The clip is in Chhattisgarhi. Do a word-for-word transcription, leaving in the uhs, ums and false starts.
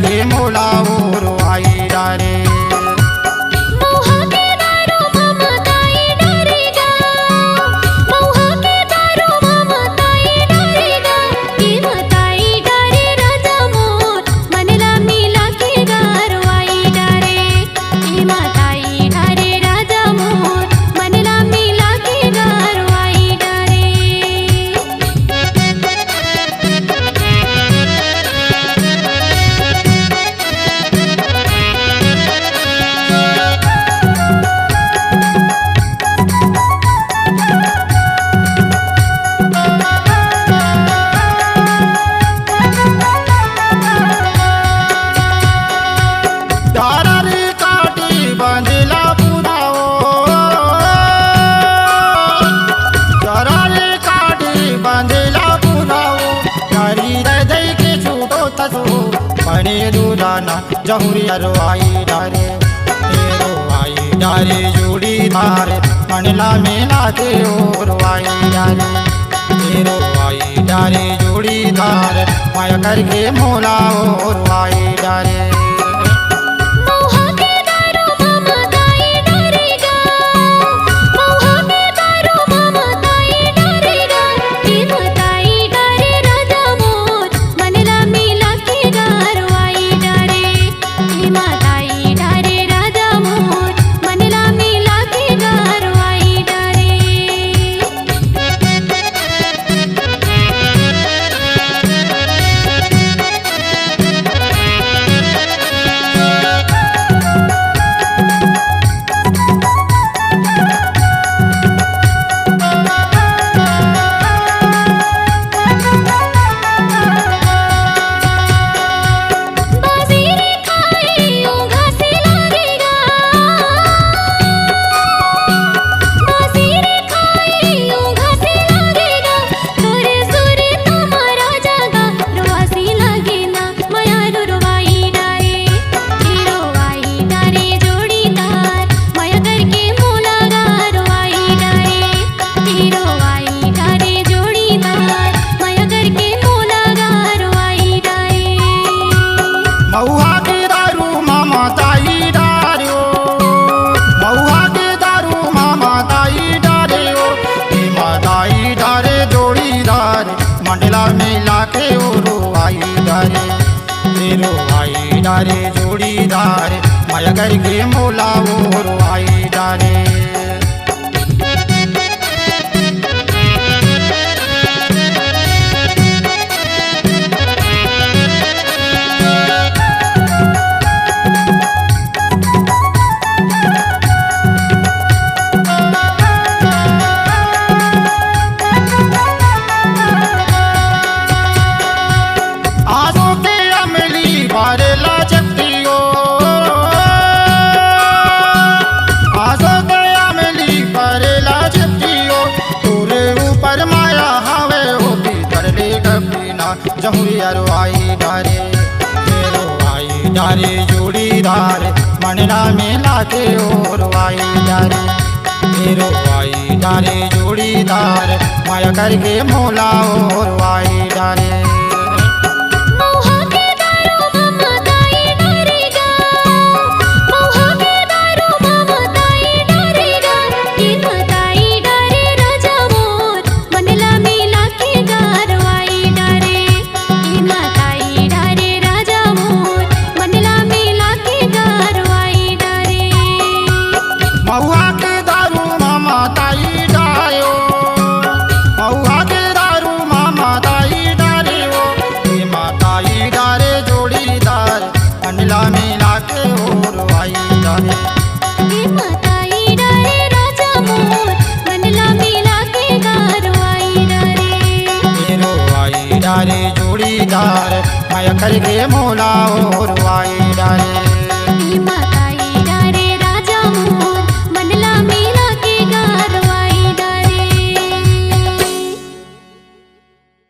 के मोला ओरवाई डारे। मउहा के दारू म मताई डारे गा, मउहा के दारू म मताई डारे गा, के मताई डारे राजा मोर, मन ला मिला के गरवाई डारे। ए मताई डारे राजा मोर, मन ला मिला के गरवाई डारे। डारा रे काटी बंदला पुराओ, डारा रे काटी बंदला पुराओ, डारी रे दई के छूटो तसो, बने दुलाना जहुरी अरवाई डारे, ए रवाई डारे जोड़ीदार, मन ला मिला के ओरवाई डारे। ए रवाई डारे जोड़ीदार, माया करके मोला ओरवाई डारे। मउहा के दारू म मताई डारे गा, मउहा के दारू म मताई डारे गा, के मताई डारे राजा मोर, मन ला मिला के गरवाई डारे। ए मताई डारे राजा मोर, मन ला मिला के गरवाई डारे। बासी रे खाए ओ घासे लागेगा, बासी रे खाए ओ घासे लागेगा, तोरे सुरे तुम्हारा जागा, रुआसी लागे ना, मया रुरवाई डारे, ए रुवाई डारे जोड़ीदार, मया करके मोला गरवाई डारे। ए रवाई डारे जोड़ीदार, मया करके मोला गरवाई डारे। मउहा के दारू म मताई डारे ओ, मउहा के दारू म मताई डारे ओ, ए मताई डारे जोड़ीदार, मन ला मिला के ओरवाई डारे, ए रवाई डारे जोड़ीदार, मया करके मोला ओरवाई डारे। आसो के अमली बारेला जपतियो, आसो के अमली बारेला जपतियो, तोरे ऊपर माया हावे ओ भीतर ले गपीना, जहुरी अरवाई डारे, ए रवाई डारे जोड़ीदार, मन ला मिला के ओरवाई डारे। ए रवाई डारे जोड़ीदार, मया करके मोला ओरवाई डारे। मउहा के दारू म मताई डारे गा, मउहा के दारू म मताई डारे गा, ए मताई डारे राजा मोर, मन ला मिला के गरवाई डारे। ए मताई डारे राजा मोर, मन ला मिला के गरवाई डारे। मउहा के दारू म मताई डारे ओ, मउहा के दारू म मताई डारे ओ, ए मताई डारे जोड़ीदार, मन ला मिला के ओरवाई डारे। ए मताई डारे राजा मोर, मन ला मिला के गरवाई डारे। ए रवाई डारे जोड़ीदार, मया करके मोला ओरवाई डारे।